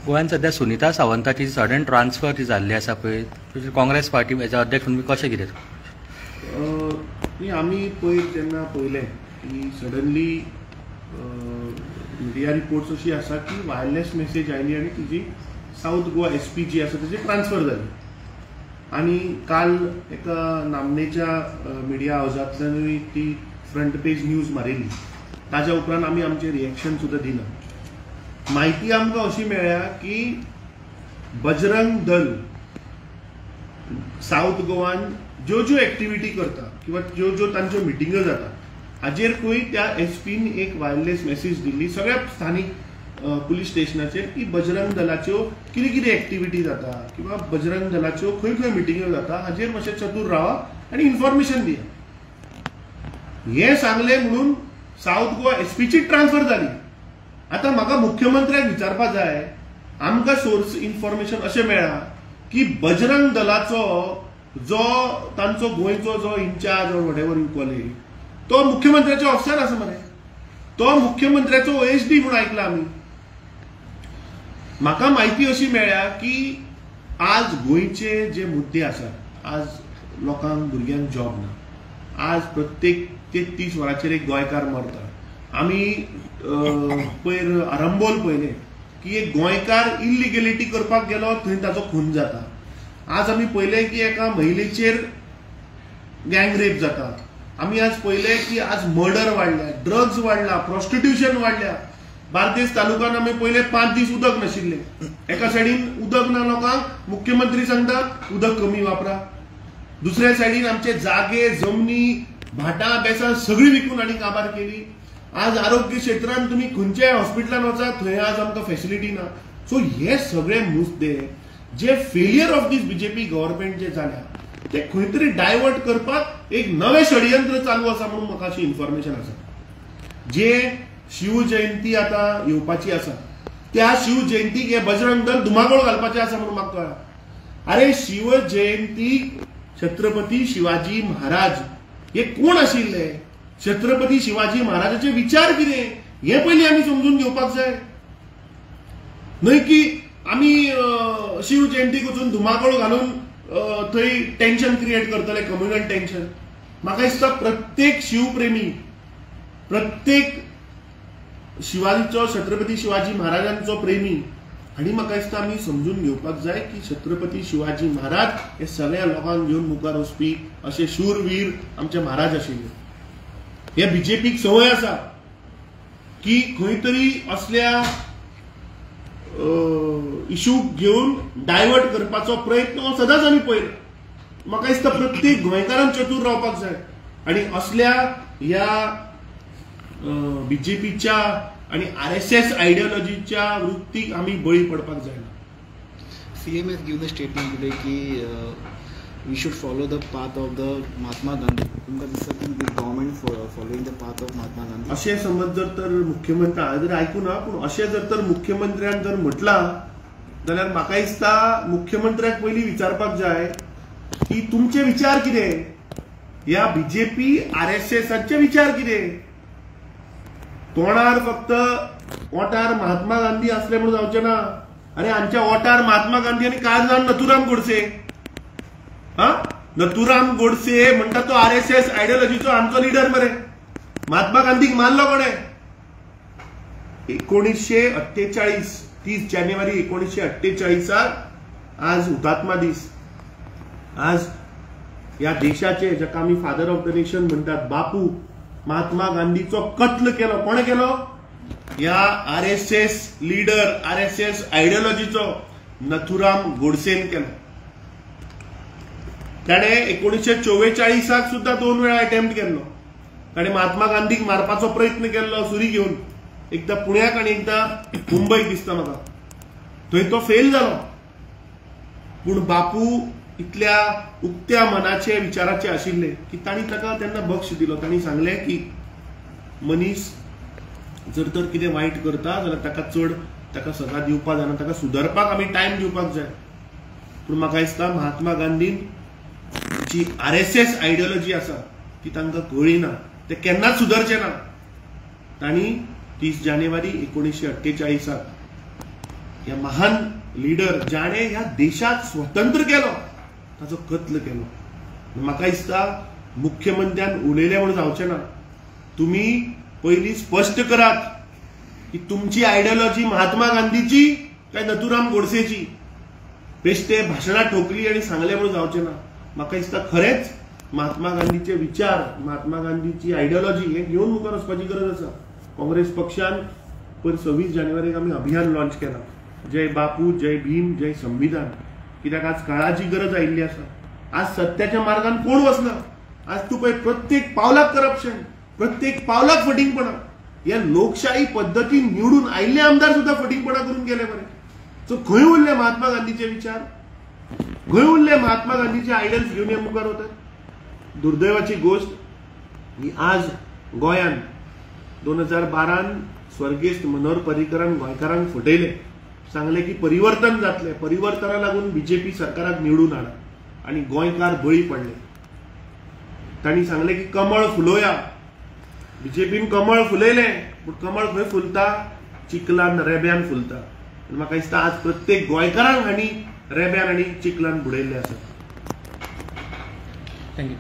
गोव्यान सध्या Sunita सावंताची sudden transfer जी जाल्ली आसा पळय, काँग्रेस पार्टी एज अध्यक्ष म्हणून कशें कितें? आमी पयर जेन्ना पळयलें की सडनली मिडिया रिपोर्ट्स अशी आसा की वायरलेस मेसेज आयली आनी तिजी south Goa S P G आसा तेजी ट्रान्सफर जाली. आनी काल एका नामनेच्या मिडिया हावजांतल्यानूय ती फ्रंट पेज न्यूज मारिल्ली. ताज्या उपरांत आमी आमचें रिएक्शन सुद्दां दिलां. म्हायती आमकां अशी मेळ्ळ्या की बजरंग दल सावथ गोवान ज्यो ज्यो एक्टिविटी करता किंवा ज्यो ज्यो तांच्यो मिटिंगो जाता हाजेर खंय त्या एसपीन एक वायरलेस मेसेज दिल्ली सगळ्या स्थानीक पुलीस स्टेशनाचेर की बजरंग दलाच्यो कितें कितें एक्टिविटी जाता किंवा बजरंग दलाच्यो खंय खंय मिटिंगो जाता हाजेर मातशें चतूर रावा आनी इन्फॉर्मेशन दिया. हें सांगलें म्हणून सावथ गोवा एसपीची ट्रान्सफर जाली. आतां म्हाका मुख्यमंत्र्याक विचारपा जाय, आमकां सोर्स इन्फॉर्मेशन अशें मेळ्ळां की बजरंग दलाचो जो तांचो गोंयचो जो incharge or whatever you call it तो मुख्यमंत्र्याच्या ऑफिसान आसा मरे, तो मुख्यमंत्र्याचो ओएसडी म्हूण आयकला आमी. म्हाका म्हायती अशी मेळ्ळ्या की आज गोंयचे जे मुद्दे आसात, आज लोकांक भुरग्यांक जॉब ना, आज प्रत्येक 33 वरांचेर एक गोंयकार मरता. आमी पयर आरंबोल पळयलें की एक गोंयकार इलिगेलिटी करपाक गेलो थंय ताचो खून जाता. आज आमी पळयलें की एका महिलेचेर गँग रेप जाता. आमी आज पळयलें की आज मर्डर वाडल्या, ड्रग्स वाडला, प्रोस्टिट्युशन वाडल्या. बार्देस तालुक्यान आमी पयले 5 दीस उदक नाशिल्लें. एका सायडीन उदक ना लोकांक, मुख्यमंत्री सांगता उदक कमी वापरा, दुसऱ्या सायडीन आमचे जागे जमनी भाटां बेसां सगळीं विकून आनी काबार केली. आज आरोग्य क्षेत्रान तुमी खंयच्याय हॉस्पिटलान वचात थंय आज आमकां फेसिलिटी ना. सो हे सगळे मुद्दे जे failure of this BJP government जे जाल्या ते खंय तरी डायवर्ट करपाक एक नवें षडयंत्र चालू आसा म्हणून म्हाका अशी इन्फॉर्मेशन आसा. जे शिवजयंती आतां येवपाची आसा त्या शिवजयंतीक हे बजरंग दल धुमाकूळ घालपाचें आसा म्हणून म्हाका कळ्ळां. अरे शिवजयंती छत्रपती शिवाजी महाराज हे कोण आशिल्ले, छत्रपती शिवाजी महाराजाचे विचार कितें हे पयलीं आमी समजून घेवपाक जाय, न्हय की आमी शिवजयंतीक वचून धुमाकूळ घालून थंय टेन्शन क्रिएट करतले, कम्युनल टेन्शन. म्हाका दिसता प्रत्येक शिवप्रेमी, प्रत्येक शिवाजीचो, छत्रपती शिवाजी महाराजांचो प्रेमी, आनी म्हाका दिसता आमी समजून घेवपाक जाय की छत्रपती शिवाजी महाराज हे सगळ्या लोकांक घेवन मुखार वचपी अशे शूरवीर आमचे महाराज आशिल्ले. हे बीजेपीक संवय आसा की खंय तरी असल्या इशू घेवन डायवर्ट करपाचो प्रयत्न सदांच आमी पळयला. म्हाका दिसता प्रत्येक गोंयकारान चतूर रावपाक जाय आनी असल्या ह्या बीजेपीच्या आनी आरएसएस आयडियोलॉजीच्या वृत्तीक आमी बळी पडपाक जायना. CM has given a statement today की we should follow the path of the Mahatma Gandhi. तुमकां दिसता की the government following the path of Mahatma Gandhi? अशें समज जर तर मुख्यमंत्री हांवें जर आयकूं ना, पूण अशें जर तर मुख्यमंत्र्यान जर म्हटलां जाल्यार म्हाका दिसता मुख्यमंत्र्याक पयलीं विचारपाक जाय की तुमचे विचार कितें, ह्या बीजेपी आरएसएसाचे विचार कितें. तोंडार फक्त ओटार महात्मा गांधी असले म्हणून जावचें ना. अरे आमच्या ओटार महात्मा गांधी आनी कांय जाण नथुराम गोडसे, हा नथुराम गोडसे म्हणटा तो आरएसएस आयडियोलॉजीचो आमचो लिडर मरे. महात्मा गांधीक मारलो कोणे? 1948 30 जानेवारी 1948 आज हुतात्मा दीस. आज ह्या देशाचे, जाका आमी फादर ऑफ the nation म्हणटात, बापू महात्मा गांधीचो कत्ल केलो. कोणे केलो? ह्या आरएसएस लिडर, आरएसएस आयडियोलॉजीचो नथुराम गोडसेन केलो. ताणें 1944 सुद्दां 2 वेळा अटेम्प्ट केल्लो. ताणें महात्मा गांधीक मारपाचो प्रयत्न केल्लो सुरी घेवन, एकदां पुण्याक आनी एकदां मुंबयक दिसता म्हाका. थंय तो फेल जालो. पूण बापू इतल्या उक्त्या मनाचे विचाराचे आशिल्ले की तांणी ताका तेन्ना बक्ष दिलो. तांणी सांगलें की मनीस जर तर कितें वायट करता जाल्यार ताका चड ताका सजा दिवपाक जायना, ताका सुदारपाक आमी टायम दिवपाक जाय. पूण म्हाका दिसता महात्मा गांधीन जी आरएसएस आयडियोलॉजी आसा ती तांकां कळ्ळी ना, ते केन्नाच सुदारचे ना. तांणी 30 जानेवारी 1948 ह्या महान लिडर जाणे ह्या देशाक स्वतंत्र केलो ताचो कत्ल केलो. म्हाका दिसता मुख्यमंत्र्यान उलयलें म्हणून जावचें ना, तुमी पयलीं स्पश्ट करात की तुमची आयडियोलॉजी महात्मा गांधीची काय नथुराम गोडसेची. बेश्टे भाशणां ठोकली आनी सांगलें म्हणून जावचें ना. म्हाका दिसता खरेंच महात्मा गांधीचे विचार, महात्मा गांधीची आयडियोलॉजी हें घेवन मुखार वचपाची गरज आसा. काँग्रेस पक्षान पयर 26 जानेवारीक आमी अभियान लॉन्च केलां, जय बापू, जय भीम, जय संविधान. कित्याक आज काळाची गरज आयिल्ली आसा. आज सत्याच्या मार्गान कोण वचना. आज तूं पळय प्रत्येक पावलाक करप्शन, प्रत्येक पावलाक फटींगपणां. ह्या लोकशाही पद्दतीन निवडून आयिल्ले आमदार सुद्दां फटींगपणां करून गेले मरे. सो खंय उरले महात्मा गांधीचे विचार, खंय उरले महात्मा गांधीचे आयडल्स घेवन हे मुखार वतात. दुर्दैवाची गोष्ट ही आज गोंयान 2012 स्वर्गेस्त मनोहर पर्रीकरान गोंयकारांक फटयले, सांगले की परिवर्तन जातलें, परिवर्तना लागून बीजेपी सरकाराक निवडून हाडा आनी गोंयकार बळी पडले. तांणी सांगलें की कमळ फुलोया, बीजेपीन कमळ फुलयलें, पूण कमळ खंय फुलता? चिखलान, रेब्यान फुलता. आनी म्हाका दिसता आज प्रत्येक गोंयकारांक हांणी रेब्यान आनी चिखलान बुडयल्लें आसा. Thank you.